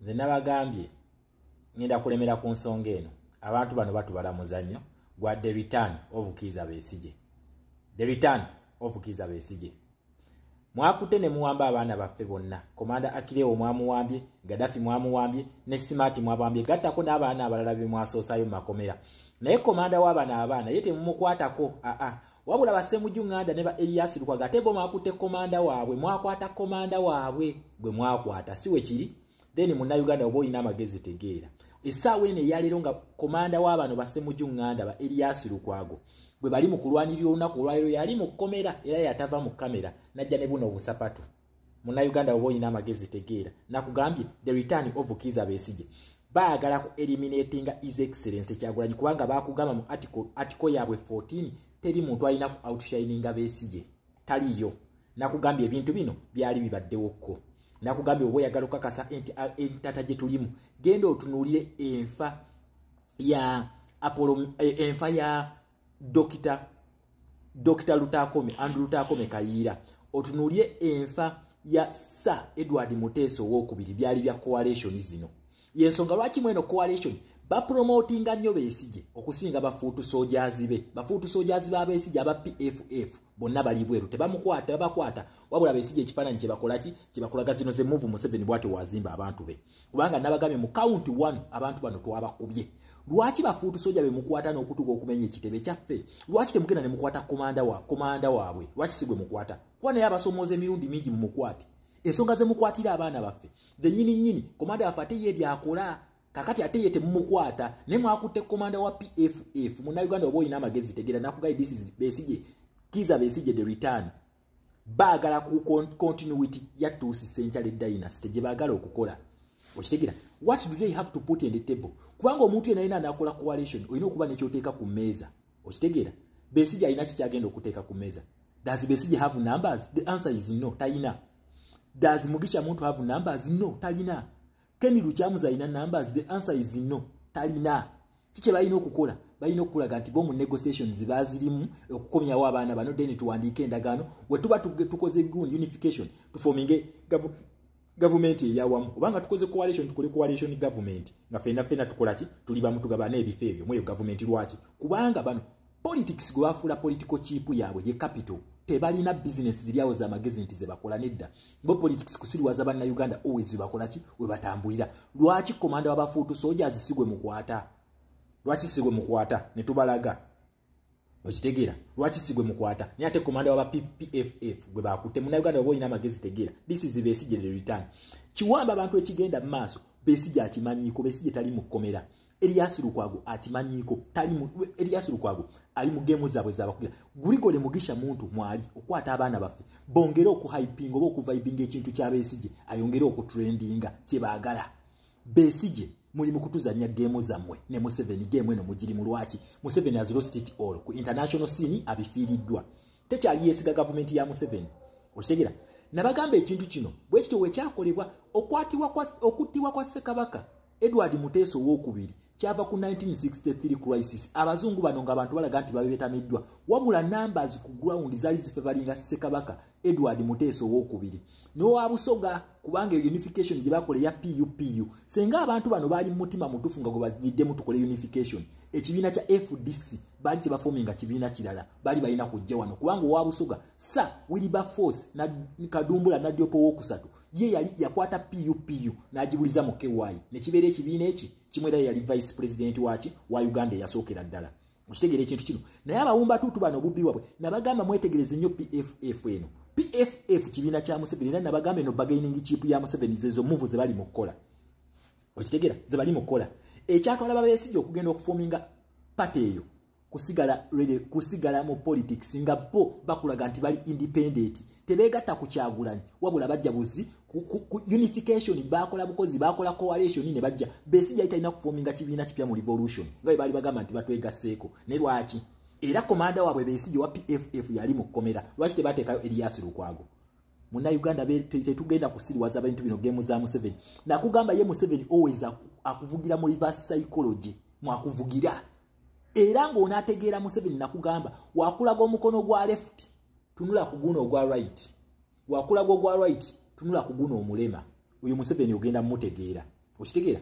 Nze nabagambye ngenda kulemera ku nsonga eno. Abantu bano batubala muzannyo gwa the return of Kizza Besigye. The return of Kizza Besigye. Mwakutte ne muwamba abaana baffe bonna. Komanda Akirewo mwamuwambye, Gaddafi mwamuwambye, ne Smart mwabambye, gattako n'abaana abalala be mwasoosayo mu makomera. Naye komanda w'abana abaana ye temumukwatako, Wabula ba Ssemujju Nganda ne ba Elias Lukwago ate bo mwakutte komanda waabwe, mwakwata komanda waabwe gwe mwakwata, si we kiri? Then Munnayuganda oba olina amagezi tegeera. Essaawa eno eyaleero nga komanda w'abano ba Ssemujju Nganda ba Elias Lukwago bwe bali mu kulwanirira olunaku olwaleero yali mu kkomera era yatava mu kamera n'ajja ne buno obusapatu. Munnayuganda oba olina amagezi tegeera. Nakugambye the return of Kizza Besigye. Baagala ku eliminatinga His Excellency Kyagulanyi kubanga baakugamba mu article yaabwe 14 teri muntu alina ku outshininga Besigye. Taliyo. Nakugambye ebintu bino byali bibaddewokko. Nakugambye oba oyagala okukakasa entata gye tulimu, genda otunuulire enfa ya Apollo, enfa ya Dr. Lutakome, Andrew Lutakome Kayiira. Otunuulire enfa ya Sir Edward Muteesa owokubiri, byali bya coalition zino. Yensonga lwaki mweno coalition bapromotinga nnyo Besigye okusinga ba foot soldiers be. Ba foot soldiers ba Besigye aba PFF bonna bali bweru tebamukwata, babakwata. Wabula Besigye ekifaananyi kye bakola ki? Kye bakolaga zino ze move Museveni bw'atyo wazimba abantu be. Kubanga nabagambye mu count 1 abantu bano twabakubye. Lwaki ba foot soldier be mukwata n'okutuuka okumenya ekitebe kyaffe? Lwaki temugenda ne mukwata komanda waabwe? Lwaki si gwe mukwata? Kuba naye abasomooza emirundi mingi mumukwate. Ensonga ze mukwatira abaana baffe ze nnyini nnyini, komanda waffe ate ye byakola. Kakati ate ye temumukwata, ne mwakutte komanda wa PFF. Munnayuganda oba olina amagezi tegeera. Nakugambye this is Besigye, Kizza Besigye the return. Baagala ku continuity ya Tutsi Century Dynasty gye baagala okukola. Okitegeera? What do they have to put in the table? Kubanga omuntu yenna alina anaakola coalition olina okuba n'ekyoteeka ku mmeeza. Okitegeera? Besigye alina ki kyagenda okuteeka ku mmeeza? Does Besigye have numbers? The answer is no, talina. Does Mugisha Muntu have numbers? No, talina. Ken Lukyamuzi alina numbers? The answer is no, talina. Kiki balina okukola? Balina okulaga nti bo mu negotiations baazirimu okukomyawo abaana bano, then tuwandiike endagaano. We tuba tukoze gundi unification, tuforminge gavumenti eyawamu. Obanga tukoze coalition, tukole coalition government nga ffenna ffenna tukola ki? Tuli bamu, tugabana ebifo ebyo mu eyo gavumenti. Lwaki? Kubanga bano politics gwe bafuula political chip yaabwe ye capital. Tebalina business ziri awo z'amagezi nti ze bakola nedda. Bo politics kusiriwaza Bannayuganda always bakola ki? We batambulira. Lwaki komanda w'aba foot soldiers si gwe mukwata? Lwaki si gwe mukwata ne tubalaga? Okitegeera? Lwaki si gwe mukwata? Naye ate komanda w'aba PFF gwe bakutte. Munnayuganda oba olina amagezi tegeera. This is Besigye the return. Kiwamba abantu ekigenda mu maaso Besigye akimanyiiko. Besigye tali mu kkomera. Elias Lukwago akimanyiiko, tali mu, Elias Lukwago ali mu game zaabwe zabakugira. Gregory Mugisha Muntu mwali okwata abaana baffe bongere okuhypinga oba okuvibinga ekintu kya Besigye, ayongere okutrendinga kye baagala. Besigye muli mu kutuzannya game zammwe ne Museveni. Game eno mugiri mu lwaki? Museveni has lost it all ku international scene, abifiiriddwa, tekyali yeesiga gavumenti ya Museveni. Okitegeera? Nabagamba ekintu kino bwe kityo wekyakolebwa. Okuttibwa kwa Ssekabaka Edward Muteesa owokubiri kyava ku 1963 crisis. Abazungu bano ng'abantu balaga nti babetamiddwa, wabula numbers ku ground zaali zifavouringa Ssekabaka Edward Muteesa owokubiri n'owa Busoga, kubanga eyo unification gye bakola eya PUPU, senga abantu bano baali mu mutima mutuufu nga gwe baziddemu tukole unification, ekibiina kya FDC baali tebaforminga kibiina kirala, baali balina kujja wano, kubanga owa Busoga Sir Wilberforce na Kadumbula Nadiope owokusatu ye yali yakwata PUPU n'agibuliza mu KY nekibeera ekibiina eki kimu, era yali vice president waki wa Uganda eyasookera ddala. Okitegeera ekintu kino? Naye abawumbatuutu bano obubbi bwabwe, nabagamba mwetegereze nnyo PFF eno. PFF kibiina kya Museveni, era nabagamba eno bargaining chip ya Museveni, zezo move ze bali mu kukola. Okitegeera? Ze bali mu kukola ekyatwala ba Besigye okugenda okuforminga party eyo kusigala ready, kusigala mu politics nga bo bakulaga nti bali independent, tebeegatta ku Kyagulanyi, wabula bajja buzi ku unification. Bakola bukozi, bakola coalition ne bajja. Besigye yali talina kuforminga kibiina kipya mu revolution nga bwe baali bagamba nti batwegasseeko. Ne lwaki era komanda waabwe Besigye wa PFF yali mu kkomera? Lwaki tebateekayo Elias Lukwago? Munnayuganda, tetugenda kusiriwaza bintu bino, game za Museveni. Nakugamba ye Museveni always akuvugira mu reverse psychology, mwakuvugira era ng'onaategeera Museveni. Nakugamba wakulaga omukono gwa left, tunula ku guno ogwa right, wakulaga ogwa right, tunula ku guno omulema. Oyo Museveni ogenda mumutegeera. Okitegeera?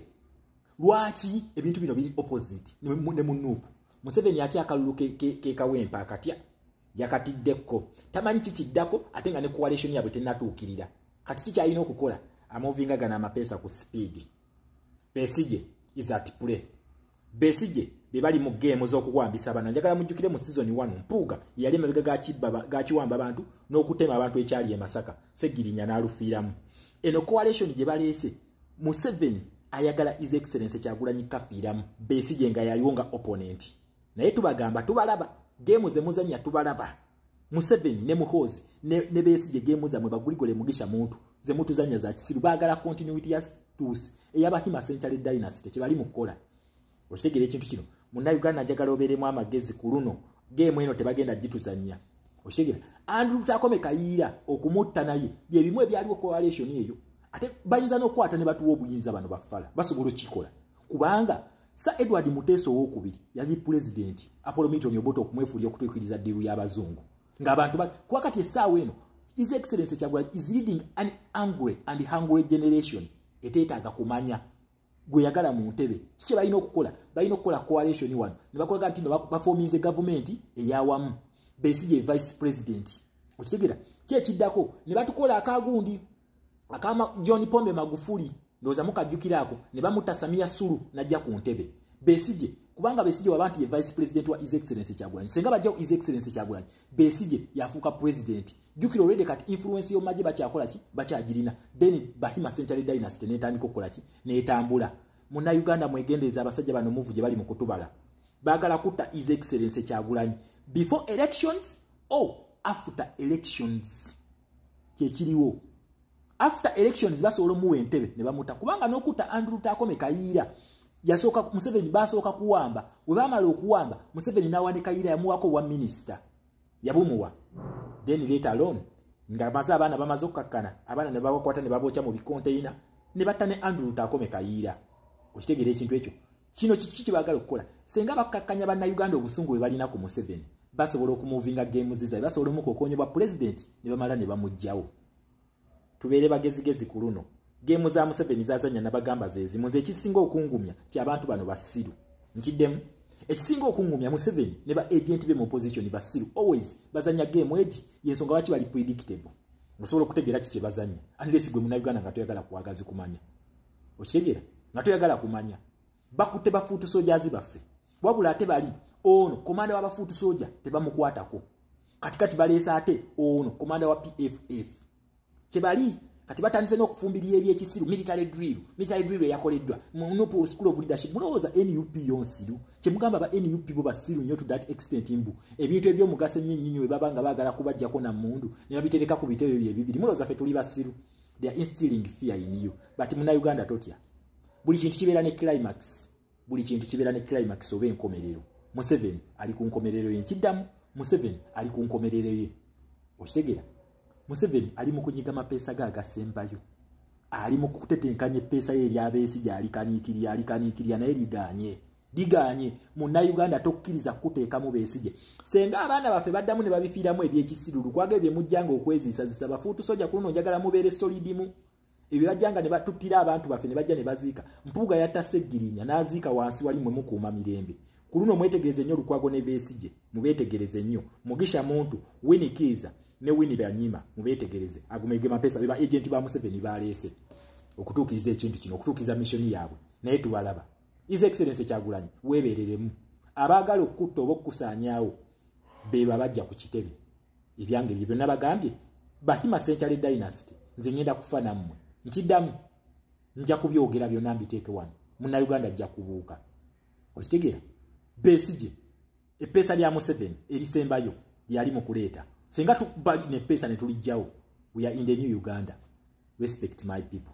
Lwaki ebintu bino biri opposite ne mu NUP? Museveni atya akalulu ke Kawempe, akatya, yakatiddeko, tamanyi kikiddako, ate nga ne coalition yaabwe tennatuukirira. Kati kikyalina okukola, amovinga gano amapeesa ku speed. Besigye is at play. Besigye be bali mu game z'okuwambisa abaana. Njagala mujjukire mu season 1, Mpuuga yali emabega gakiwamba abantu n'okutema abantu ekyali e Masaka, Segirinya n'alufiiramu. Eno coalition gye baleese, Museveni ayagala His Excellence Kyagulanyi kafiiramu, Besigye nga yaliwo nga opponent. Naye tubagamba, tubalaba, game ze muzannya tubalaba. Museveni ne Muhoozi ne Besigye, game zammwe baguligole Mugisha Muntu ze mutuzannya za kisiru. Baagala continuity ya Tusi ey'Abahima Century Dynasty, kye bali mu kukola. Okitegeera ekintu kino? Munnayuganda, njagala obeeremu amagezi ku luno. Game eno tebagenda gituzannya. Okitegeera? Andrew Takome Kayiira okumutta naye bye bimu ebyaliwo, coalition eyo. Ate bayinza n'okukwata ne batuwa obuyinza. Bano bafala basobola okukikola, kubanga Sir Edward Muteesa Owokubiri yali pulezidenti, Apollo Milton Obote okumwefuulira okutuukiriza deal y'abazungu ng'abantu kuba kati essaawa eno His Excellence Kyagulanyi is leading an angry and hungry generation eteetaaga kumanya gwe yagala mu ntebe. Kiki balina okukola? Balina okukola coalition wano ne bakolaga nti no baforminze gavumenti eyawamu, Besigye vice president. Okitegeera? Ki ekiddako? Ne batukola akagundi akama John Pombe Magufuli, ndowooza mukajjukiraako, ne bamutta, Samia Suluhu najja ku ntebe. Besigye, kubanga Besigye waba nti ye vice president wa His Excellence Kyagulanyi, senga bajjawo His Excellence Kyagulanyi, Besigye yafuuka president. Jjukira already kati influence y'omagye bakyakola ki? Bakyagirina. Then Bahima Century Dynasty netandika okukola ki? Netambula. Munnayuganda, mwegendereza abasajja bano, muvu gye bali mu kutubala. Baagala kutta His Excellence Kyagulanyi before elections or after elections. Kyekiriwo, after elections basobola omuwa entebe ne bamuta, kubanga n'okutta Andrew Takome Kayiira yasooka Museveni, basooka kuwamba. Bwe baamala okuwamba, Museveni n'awa ne Kayiira, yamuwako obwa minisita, yabumuwa. Then later on nga maze abaana bamaze okukakkana, abaana ne babakwata ne babookya mu bikonteina, ne batta ne Andrew Takome Kayiira. Okitegeera ekintu ekyo? Kino kiki kyebaagala okukola? Senga bakkakkanya Bannayuganda obusungu bwe balina ku Museveni, basobola okumuvinga games zaabwe, basobola omukokonya bwa pulezidenti ne bamala ne bamuggyawo. Tubeere bagezigezi ku luno. Game za Museveni zazanya nabagamba zezimu. Nze ekisinga okungumya ti abantu bano basiru. Nkiddemu, ekisinga okungumya, Museveni ne ba agent be mu opposition basiru. Always bazanya game egi, yensonga lwaki bali predictable. Osobola okutegeera ki kyebazanya, unless gwe Munnayuganda nga toyagala kuwagazi kumanya. Okitegeera? Nga toyagala kumanya, bakutte ba foot soldiers baffe. Wabula ate bali ono komanda w'aba foot soldier tebamukwatako. Kati kati baleese ate ono komanda wa PFF. Kyebali kati batandise n'okufumbirira ebyekisiru, military drill. Military drill eyakoleddwa mu NUP School of Leadership. Mulowooza NUP yonsiru? Kyemugamba ba NUP bo basiru nnyo to that extent mbu ebintu ebyomugaso ennyo ennyo bwe baba nga baagala kubajjako nammundu ne babitereka ku bitebe bye bibiri? Mulowooza ffe tuli basiru? They are instilling fear in you, but Munnayuganda, totya. Buli kintu kibeera ne climax, buli kintu kibeera ne climax oba enkomerero. Museveni ali ku nkomerero ye. Nkiddamu, Museveni ali ku nkomerero ye. Okitegeera? Museveni ali mu kunyiga mapeesa ge agasembayo, ali mu kutetenkanya eppeesa ye eryabeesige, alikaniikirira, alikaniikirira, naye liganye, liganye. Munnayuganda, tokkiriza kuteekamu Beesige. Senga abaana baffe baddamu ne babifiiramu ebyekisiru, Lukwago bye mujjanga okweziisazisa ba foot soldier, ku luno njagala mubeere solid mu ebyo. Bajjanga ne batuttira abantu baffe, ne bajja ne baziika. Mpuuga yatta Seggirinya n'aziika wansi wali. Mwe mukuuma mirembe. Ku luno mwetegereze nnyo Lukwago ne Beesige, mubeetegereze nnyo. Mugisha Muntu, Winnie Kiiza ne Winnie Byanyima, mubeetegereze. Agumege mapeesa be ba agent ba Museveni baleese okutuukiriza ekintu kino, okutuukiriza mission yaabwe, naye tubalaba. His Excellence Kyagulanyi, weebereremu. Abaagala okukutta oba okukusaanyaawo beba bajja ku kitebe. Ebyange ebyo byonna bagambye Bahima Century Dynasty. Nze ngenda kufa nammwe. Nkiddamu, nja kubyogera byonna mbiteeke wano. Munnayuganda ajja kubuuka. Okitegeera? Besigye, eppeesa lya Museveni erisembayo lyali mu kuleeta, singa tubali neppeesa ne tulijjawo, we are in the new Uganda. Respect my people.